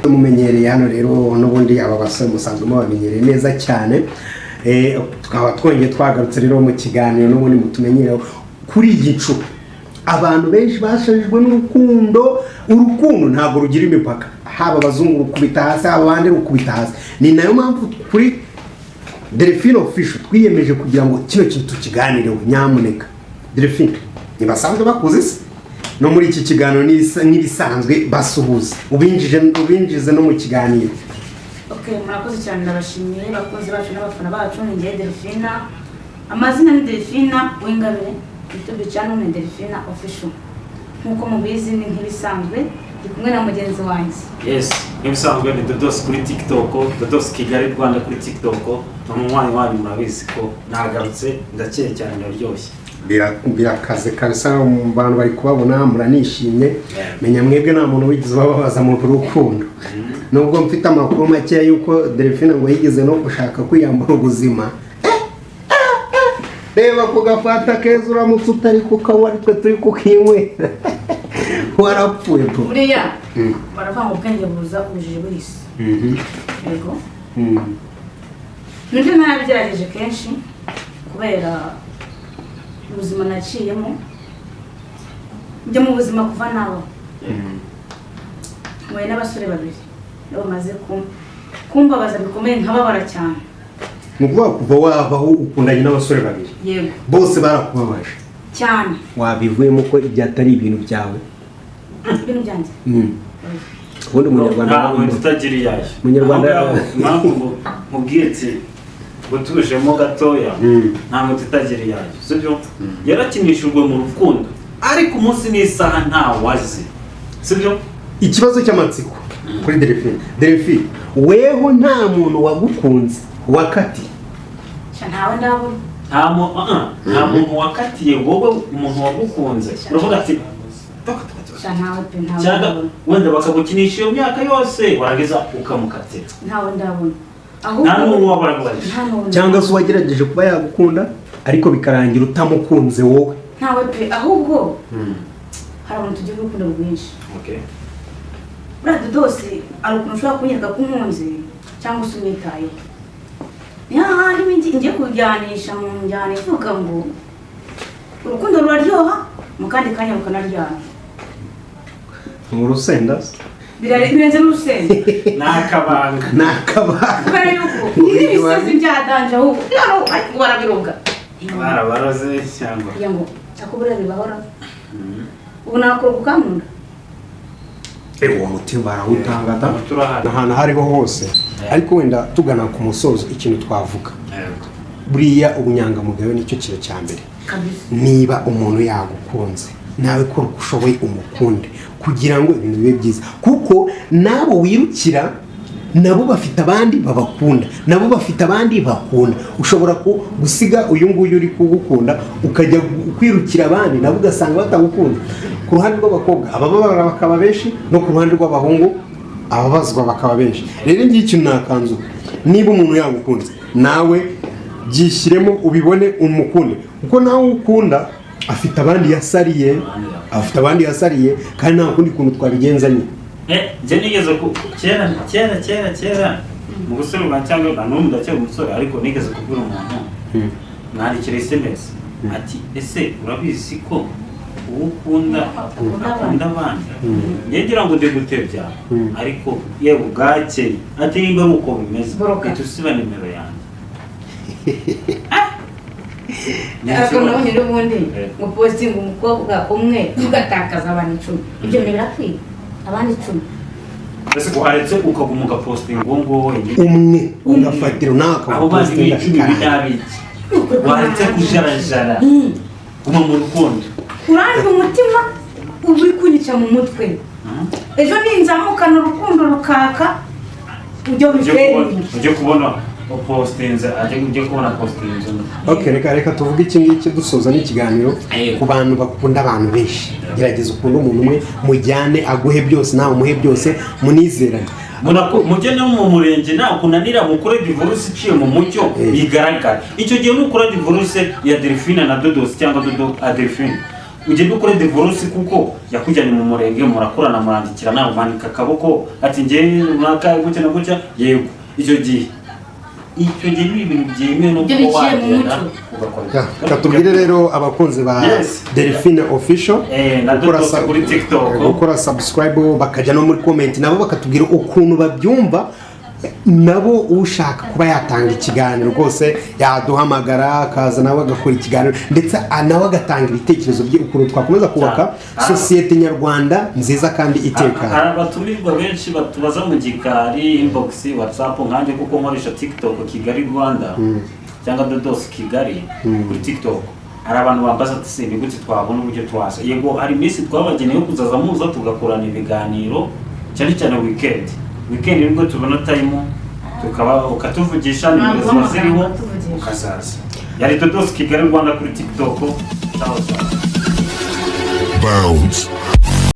Mumenyereye hano rero n'ubundi, aba basore musanzwe mubamenyereye neza cyane. Tukaba twongeye twagarutse rero mu kiganiro n'ubundi mutumenyereho. Kuri iyi nshuro abantu benshi bashajijwe n'urukundo. Urukundo ntabwo rugira imipaka, haba abazungu rukubita hasi, haba abandi rukubita hasi. Ni nayo mpamvu kuri Delphine Official twiyemeje kugira ngo kino kintu tukiganireho. Nyamuneka Delphine, ntibasanzwe bakuze se no muri iki kiganiro nk'ibisanzwe basuhuza, ubinjije, ubinjize no mu kiganiro. Okay, murakoze cyane, ndabashimiye bakunzi bacu n'abafana bacu. Ni njyewe Delphina, amazina ni Delphina Uwingabire, YouTube channel ni Delphina Official. Nk'uko mubizi, ni nk'ibisanzwe, ndi kumwe na mugenzi wanjye. Yes, nk'ibisanzwe ni Dodos kuri TikTok, Dodos Kigali Rwanda kuri TikTok. Ni umunywanyi wanyu, murabizi ko nagarutse, ndakeye cyane, ndaryoshye. Birakaze kabisa, mu bantu bari kubabona muranishimye. Menya mwebwe nta muntu wigeze ubabaza mu rukundo, nubwo mfite amakuru makeya y'uko Delphine ngo yigeze no gushaka kwiyambura ubuzima. Reba ku gafata keza, uramutse utari kukanywa ari twe turi kukinywera, warapfuye bro. Buriya baravuga ngo ubwenge buza ubujiji buhise. Yego. Nibyo, narabigerageje kenshi kubera ubuzima naciyemo. Njya mu buzima kuva nabaho, mpuye n'abasore babiri nibo bamaze kumbabaza bikomeye, nkababara cyane. Ni ukuvuga kuva wabaho ukundanye n'abasore babiri? Yego. Bose barakubabaje? Cyane. Wabivuyemo ko ibyo atari ibintu byawe? Ibintu byanjye. Ubundi umunyarwanda Nta muntu utagira iyayo. Umunyarwanda- Aho ngaho, impamvu ngo nkubwiye ati ngo tujemo gatoya, nta muntu utagira iyayo, sibyo? Yarakinishijwe mu rukundo, ariko umunsi n'isaha ntawazi, sibyo? Ikibazo cy'amatsiko kuri Delphine. Delphine, weho nta muntu wagukunze wakati? Sha, ntawe ndabona. Nta nta muntu wakatiye wowe, umuntu wagukunze uravuga ati Sha, ntawe pe, ntawe cyangwa ndabona. Wenda bakagukinisha iyo myaka yose, warangiza ukamukatira. Ntawe ndabona. Nta n'uwo wabarabaje? Nta n'uwo. Cyangwa se uwagerageje kuba yagukunda ariko bikarangira utamukunze wowe? Ntawe pe. Ahubwo hari abantu tugira urukundo rwinshi. Buriya Dodosi hari ukuntu ushobora kunyereka ko unkunze cyangwa se umwitayeho, ni hahandi ngiye kujyanisha mu njyana ivuga ngo urukundo ruraryoha, mu kandi kanya rukanaryana. Ni urusenda se? Birenze n'urusenda. Ni akabanga. Ni akabanga. Kubera yuko n'ibisazi byadanje, ahubwo noneho ariko barabiroga. Barabaroze cyangwa? Kugira ngo ako buriya bibahora, ubu nakora ukankunda. Uwo muti barawutanga da. Umuti urahari. Ahantu aho ariho hose. Ariko wenda tugana ku musozo, ikintu twavuga, buriya ubunyangamugayo nicyo kintu cya mbere. Kabisa. Niba umuntu yagukunze, nawe kora uko ushoboye umukunde kugira ngo ibintu bibe byiza, kuko n'abo wirukira nabo bafite abandi babakunda, nabo bafite abandi bakunda. Ushobora gusiga uyu nguyu uri kugukunda ukajya kwirukira abandi, nabo ugasanga batagukunda. Ku ruhande rw'abakobwa abababara bakaba benshi, no ku ruhande rw'abahungu ababazwa bakaba benshi. Rero ngiye ikintu nakanzu, niba umuntu yagukunze, nawe byishyiremo, ubibone, umukunde, kuko nawe ukunda afite abandi yasariye, afite abandi yasariye, kandi nta kundi kuntu twabigenza nyine. Njye nigeze ku kera kera kera kera mu busore bwa, cyangwa na n'ubu ndacyari umusore, ariko nigeze kubwira umuntu, mwandikira SMS ati: "Ese urabizi ko uwo ukunda akunda abandi?" Njye ngira ngo ndi gutebya, ariko yewe bwakeye ati: "Nimba ari uko bimeze, Boroka. uhita usiba nimero yanjye." Ariko nabonye n'ubundi ngo postinga umukobwa umwe ugatakaza abantu 10, ibyo bintu birakwiye, abandi 10. Ese waretse ukaguma ugapostinga uwo nguwo wenyine? Umwe ugafatira nawe Abo bandi akagupostinga. b'icumi binabiki? Waretse kujarajara, guma mu rukundo. Uranga umutima uba uri kunyica mu mutwe. Ejo ninzamukana urukundo rukaka ujya Ujye kubona, biferi. Ujye kubona postinze, ujye kubona postinze undi. Ok, reka tuvuge iki ngiki dusoza n'ikiganiro. Yego. Ku bantu bakunda abantu benshi, gerageza ukunde umuntu umwe, mujyane, aguhe byose, nawe umuhe byose, munizerane. Mujye no mu murenge, nta kunanira, mukore divorce iciye mu mucyo, bigaragara. Icyo gihe nukora divorce ya Delphine na Dodos cyangwa Dodo a Delphine. Ugende ukore divorce kuko yakujyanye mu murenge, murakorana, murandikirana, umanika akaboko ati njye runaka gutya na gutya. Yego, icyo gihe ni ibintu byemewe no Ibyo kuba biciye mu wagenda mucyo. ugakora. Ya, reka tubwire rero abakunzi ba Delphine Official Na gukora Dodos kuri TikTok. Gukora subscribe, bakajya no muri comment nabo bakatubwira ukuntu babyumva. Nabo ushaka kuba yatanga ikiganiro rwose yaduhamagara, akaza nawe agakora ikiganiro, ndetse nawe agatanga ibitekerezo bye ukuntu twakomeza kubaka sosiyete nyarwanda nziza kandi itekanye. Hari abatumirwa benshi batubaza mu gikari, inbox, WhatsApp, nkanjye kuko nkoresha TikTok Kigali Rwanda cyangwa Dodos Kigali kuri TikTok. Hari abantu bambaza ati: "Se ni gute twabona uburyo twaza?" Yego, hari iminsi twabageneye yo kuzaza muza tugakorana ibiganiro, cyane cyane weekend. Weekend nibwo tubona time, tukaba ukatuvugisha, nimero ziba Ntabwo ziriho, ukatuvugisha. ukazaza. Yari Dodos Kigali Rwanda kuri TikTok. Ciao ciao. Bounce.